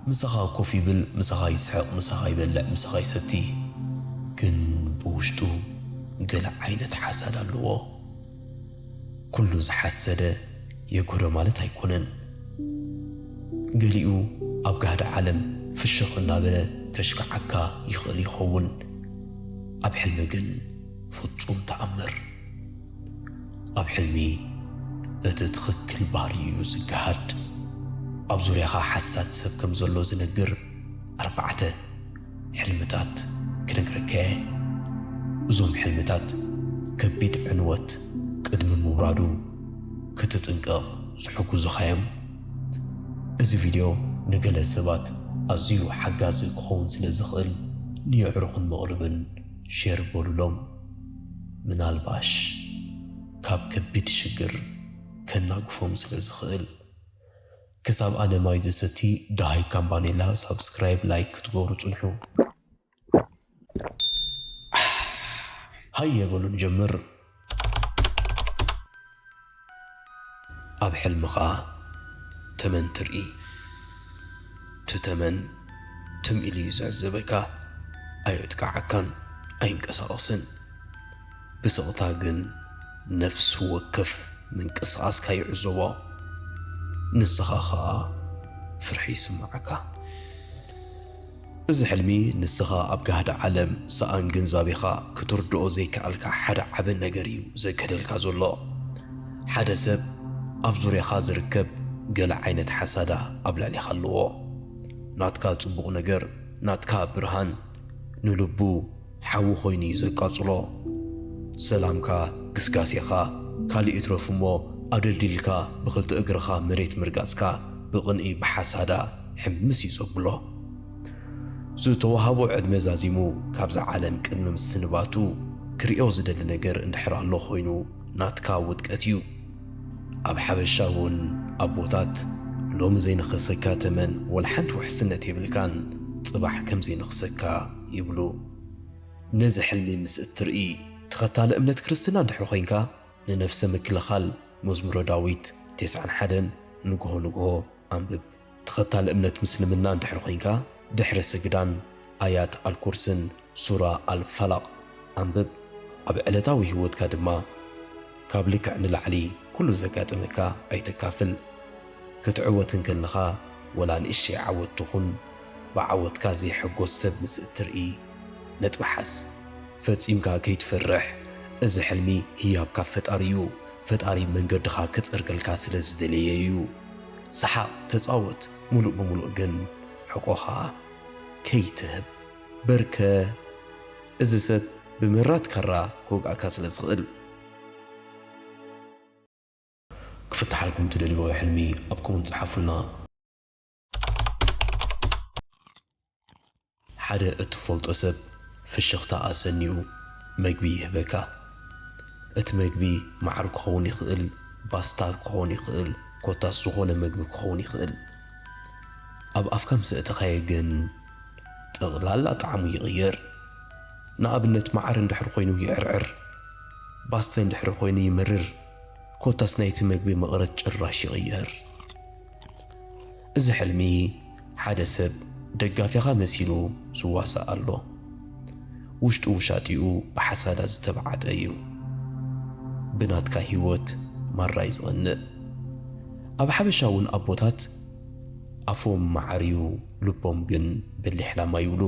ምሳኻ ኮፍ ይብል፣ ምሳኻ ይስሕቕ፣ ምሳኻ ይበልዕ፣ ምሳኻ ይሰቲ። ግን ብውሽጡ ገለ ዓይነት ሓሳድ ኣለዎ። ኩሉ ዝሓሰደ የጉህዶ ማለት ኣይኮነን። ገሊኡ ኣብ ጋህዲ ዓለም ፍሽኽ እናበለ ከሽክዓካ ይኽእል ይኸውን። ኣብ ሕልሚ ግን ፍጹም ተኣምር። ኣብ ሕልሚ እቲ ትኽክል ባህሪ'ዩ ዝገሃድ። ኣብ ዙርያኻ ሓሳድ ሰብ ከም ዘሎ ዝነግር ኣርባዕተ ሕልምታት ክነግረካ'የ። እዞም ሕልምታት ከቢድ ዕንወት ቅድሚ ምውራዱ ክትጥንቀቕ ዝሕግዙኻ'ዮም። እዚ ቪድዮ ንገለ ሰባት ኣዝዩ ሓጋዚ ክኸውን ስለ ዝኽእል ንየዕሩኽን መቕርብን ሼር በሉሎም። ምናልባሽ ካብ ከቢድ ሽግር ከናግፎም ስለ ዝኽእል። ክሳብ ኣነ ማይ ዝሰቲ ደሃይ ካምባኔላ ሳብስክራይብ ላይክ ክትገብሩ ጽንሑ። ሃየ በሉ ንጀምር። ኣብ ሕልምኻ ተመን ትርኢ። እቲ ተመን ትም ኢሉ እዩ ዝዕዘበካ። ኣየጥቃዓካን ኣይንቀሳቐስን። ብስቕታ ግን ነፍሲ ወከፍ ምንቅስቓስካ ይዕዘቦ። ንስኻ ኸኣ ፍርሒ ይስምዓካ። እዚ ሕልሚ ንስኻ ኣብ ጋህዲ ዓለም ሰኣን ግንዛቤኻ ክትርድኦ ዘይከኣልካ ሓደ ዓቢ ነገር እዩ ዘግህደልካ ዘሎ። ሓደ ሰብ ኣብ ዙርያኻ ዝርከብ ገለ ዓይነት ሓሳዳ ኣብ ልዕሌኻ ኣለዎ። ናትካ ጽቡቕ ነገር፣ ናትካ ብርሃን ንልቡ ሓዊ ኮይኑ እዩ ዘቃጽሎ። ሰላምካ፣ ግስጋሴኻ፣ ካልእ ይትረፍ እሞ ኣደልዲልካ ብኽልተ እግርኻ መሬት ምርጋጽካ ብቕንኢ ብሓሳዳ ሕምስ እዩ ዘብሎ። ዝተዋህቦ ዕድመ ዛዚሙ ካብዛ ዓለም ቅድሚ ምስንባቱ ክርእዮ ዝደሊ ነገር እንድሕር ኣሎ ኮይኑ ናትካ ውድቀት እዩ። ኣብ ሓበሻ እውን ኣቦታት ሎሚ ዘይነኸሰካ ተመን ወላ ሓንቲ ውሕስነት የብልካን፣ ጽባሕ ከም ዘይነኽሰካ ይብሉ። ነዚ ሕልሚ ምስ እትርኢ፣ ተኸታሊ እምነት ክርስትና እንድሕር ኮይንካ፣ ንነፍሰ ምክልኻል መዝሙረ ዳዊት ተስዓን ሓደን ንግሆ ንግሆ ኣንብብ። ተኸታሊ እምነት ምስልምና እንድሕር ኮይንካ፣ ድሕሪ ስግዳን ኣያት ኣልኩርስን ሱራ ኣልፈላቕ ኣንብብ። ኣብ ዕለታዊ ህይወትካ ድማ ካብ ልክዕ ንላዕሊ ኩሉ ዘጋጥመካ ኣይተካፍል። ክትዕወት እንከለኻ ወላ ንእሽተይ ዓወት ትኹን፣ ብዓወትካ ዘይሕጎስ ሰብ ምስ እትርኢ ነጥቢ ሓዝ። ፈጺምካ ከይትፈርሕ፣ እዚ ሕልሚ ህያብ ካብ ፈጣሪ እዩ። ፈጣሪ መንገድኻ ክጸርገልካ ስለ ዝደለየ እዩ። ሰሓቕ፣ ተጻወት፣ ምሉእ ብምሉእ ግን ሕቖኻ ከይትህብ። በርከ፣ እዚ ሰብ ብመራት ካራ ክወግኣካ ስለ ዝኽእል። ክፍትሓልኩም ትደልይዎ ሕልሚ ኣብ ኮመንት ጸሓፉልና። ሓደ እትፈልጦ ሰብ ፍሽኽታ ኣሰኒዩ መግቢ ይህበካ። እቲ መግቢ መዓር ክኸውን ይኽእል፣ ባስታ ክኸውን ይኽእል፣ ኮታስ ዝኾነ መግቢ ክኸውን ይኽእል። ኣብ ኣፍካ ምስ ኣእተኻዮ ግን ጠቕላላ ጣዕሙ ይቕየር። ንኣብነት መዓር እንድሕር ኮይኑ ይዕርዕር፣ ባስተ እንድሕር ኮይኑ ይመርር፣ ኮታስ ናይቲ መግቢ መቐረት ጭራሽ ይቕየር። እዚ ሕልሚ ሓደ ሰብ ደጋፊኻ መሲሉ ዝዋሳእ ኣሎ። ውሽጡ ውሻጢኡ ብሓሳዳ ዝተባዓጠ እዩ። ብናትካ ህይወት ማራ እዩ ዝቐንእ። ኣብ ሓበሻ እውን ኣቦታት ኣፎም መዓር እዩ፣ ልቦም ግን በሊሕ ላማ ይብሉ።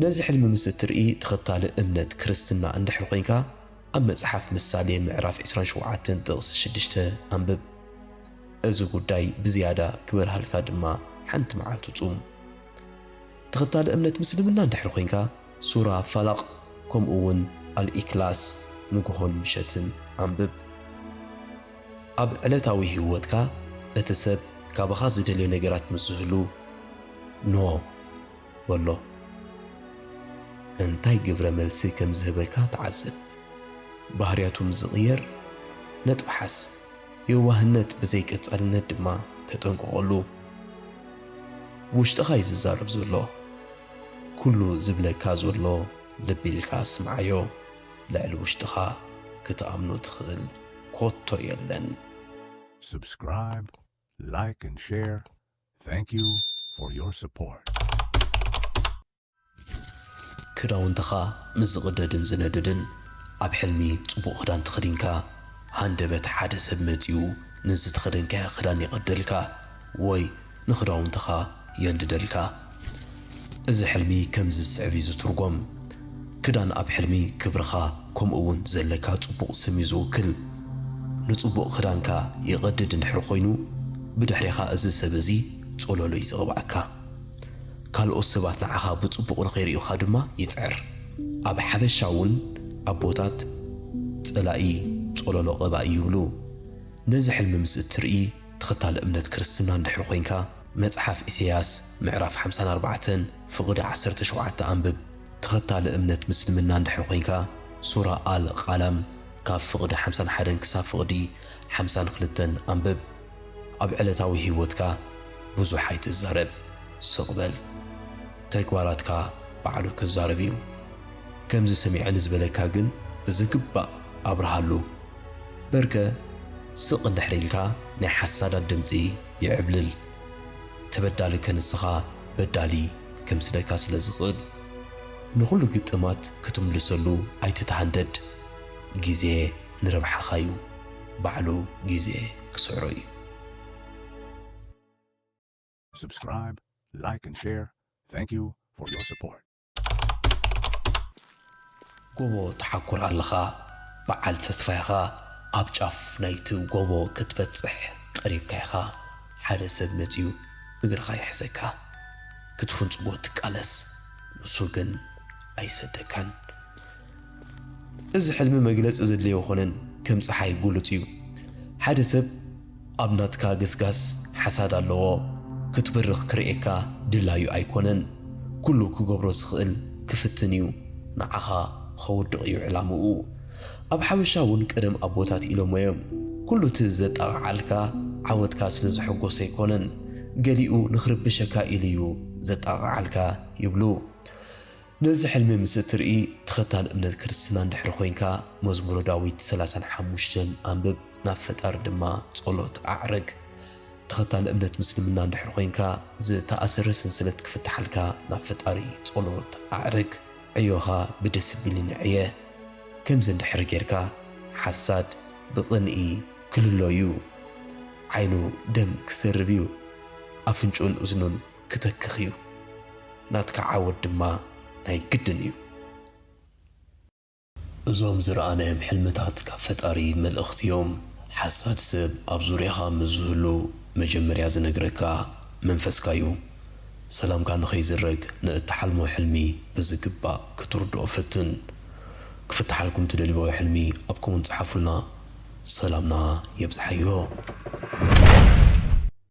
ነዚ ሕልሚ ምስ እትርኢ ተኸታሊ እምነት ክርስትና እንድሕር ኮይንካ፣ ኣብ መጽሓፍ ምሳሌ ምዕራፍ ዕስራን ሸውዓተን ጥቕሲ ሽዱሽተ ኣንብብ። እዚ ጉዳይ ብዝያዳ ክበርሃልካ ድማ ሓንቲ መዓልቲ ጹም። ተኸታሊ እምነት ምስልምና እንድሕር ኮይንካ፣ ሱራ ፋላቕ ከምኡ እውን ኣልኢክላስ ንግሆን ምሸትን ኣንብብ። ኣብ ዕለታዊ ህይወትካ እቲ ሰብ ካባኻ ዝደልዮ ነገራት ምስ ዝህሉ፣ ኖ በሎ። እንታይ ግብረ መልሲ ከም ዝህበካ ተዓዘብ። ባህርያቱ ምስ ዝቕየር ነጥቢ ሓዝ። የዋህነት ብዘይ ቀጻልነት ድማ ተጠንቀቐሉ። ውሽጥኻ እዩ ዝዛረብ ዘሎ። ኩሉ ዝብለካ ዘሎ ልቢ ኢልካ ስምዓዮ። ልዕሊ ውሽጥኻ ክትኣምኖ ትኽእል ኮቶ የለን። Subscribe, like and share. Thank you for your support. ክዳውንትኻ ምስ ዝቕደድን ዝነድድን፣ ኣብ ሕልሚ ጽቡቕ ክዳን ተኸዲንካ፣ ሃንደበት ሓደ ሰብ መጺኡ ንዝተኸደንካዮ ክዳን ይቐደልካ ወይ ንኽዳውንትኻ የንድደልካ። እዚ ሕልሚ ከምዚ ዝስዕብ እዩ ዝትርጎም። ክዳን ኣብ ሕልሚ ክብርኻ ከምኡ እውን ዘለካ ጽቡቕ ስም እዩ ዝውክል። ንጽቡቕ ክዳንካ ይቐድድ እንድሕር ኮይኑ፣ ብድሕሬኻ እዚ ሰብ እዚ ጸሎሎ እዩ ዝቕብኣካ። ካልኦት ሰባት ንዓኻ ብጽቡቕ ንኸይርእዩኻ ድማ ይጽዕር። ኣብ ሓበሻ እውን ኣቦታት ጸላኢ ጸሎሎ ቀባኢ ይብሉ። ነዚ ሕልሚ ምስ እትርኢ፣ ተኸታሊ እምነት ክርስትና እንድሕር ኮይንካ፣ መጽሓፍ ኢሳያስ ምዕራፍ ሓምሳን ኣርባዕተን ፍቕዲ ዓሰርተ ሸውዓተ ኣንብብ። ተኸታሊ እምነት ምስልምና እንድሕር ኮይንካ፣ ሱራ ኣል ቃላም ካብ ፍቕዲ ሓምሳን ሓደን ክሳብ ፍቕዲ ሓምሳን ክልተን ኣንብብ። ኣብ ዕለታዊ ህይወትካ ብዙሕ ኣይትዛረብ፣ ስቕ በል። ተግባራትካ ባዕሉ ክዛረብ እዩ። ከምዚ ሰሚዐ ንዝበለካ ግን ብዝግባእ ኣብርሃሉ። በርከ ስቕ እንድሕር ኢልካ ናይ ሓሳዳት ድምጺ ይዕብልል። ተበዳሊ ከንስኻ በዳሊ ከምስለካ ስለ ዝኽእል፣ ንኹሉ ግጥማት ክትምልሰሉ ኣይትተሃንደድ። ግዜ ንረብሓኻ እዩ፣ ባዕሉ ግዜ ክስዕሮ እዩ። Subscribe, like and share. Thank you for your support. ጎቦ ትሓኩር ኣለኻ፣ በዓል ተስፋ ኢኻ። ኣብ ጫፍ ናይቲ ጎቦ ክትበጽሕ ቀሪብካ ኢኻ። ሓደ ሰብ መጺኡ እግርኻ ይሕዘካ። ክትፍንጽጎ ትቃለስ፣ ንሱ ግን ኣይሰደካን። እዚ ሕልሚ መግለጺ ዘድልዮ ኣይኮነን፣ ከም ጸሓይ ግሉጽ እዩ። ሓደ ሰብ ኣብ ናትካ ገስጋስ ሓሳድ ኣለዎ። ክትብርኽ ክርእየካ ድላዩ ኣይኮነን። ኩሉ ክገብሮ ዝኽእል ክፍትን እዩ። ንዓኻ ከውድቕ እዩ ዕላምኡ። ኣብ ሓበሻ እውን ቀደም ኣቦታት ኢሎሞ እዮም፣ "ኩሉ እቲ ዘጣቕዓልካ ዓወትካ ስለ ዘሐጎሶ ኣይኮነን፣ ገሊኡ ንኽርብሸካ ኢሉ እዩ ዘጣቕዓልካ" ይብሉ። ነዚ ሕልሚ ምስ እትርኢ፣ ተኸታሊ እምነት ክርስትና እንድሕር ኮይንካ፣ መዝሙረ ዳዊት ሰላሳን ሓሙሽተን ኣንብብ፣ ናብ ፈጣሪ ድማ ጸሎት ኣዕርግ። ተኸታሊ እምነት ምስልምና እንድሕር ኮይንካ፣ ዝተኣሰረ ሰንሰለት ክፍትሓልካ ናብ ፈጣሪ ጸሎት ኣዕርግ። ዕዮኻ ብድስፕሊን ዕየ። ከምዚ እንድሕር ጌርካ፣ ሓሳድ ብቕንኢ ክልሎ እዩ። ዓይኑ ደም ክሰርብ እዩ። ኣፍንጭኡን እዝኑን ክተክኽ እዩ። ናትካ ዓወት ድማ ናይ ግድን እዩ። እዞም ዝረኣናዮም ሕልምታት ካብ ፈጣሪ መልእኽቲ እዮም። ሓሳድ ሰብ ኣብ ዙርያኻ ምስ ዝህሉ መጀመርያ ዝነግረካ መንፈስካ እዩ። ሰላምካ ንኸይዝረግ ንእትሓልሞ ሕልሚ ብዝግባእ ክትርድኦ ፈትን። ክፍትሓልኩም ትደልይዎ ሕልሚ ኣብ ኮመንት ጸሓፉልና። ሰላምና የብዝሓዮ።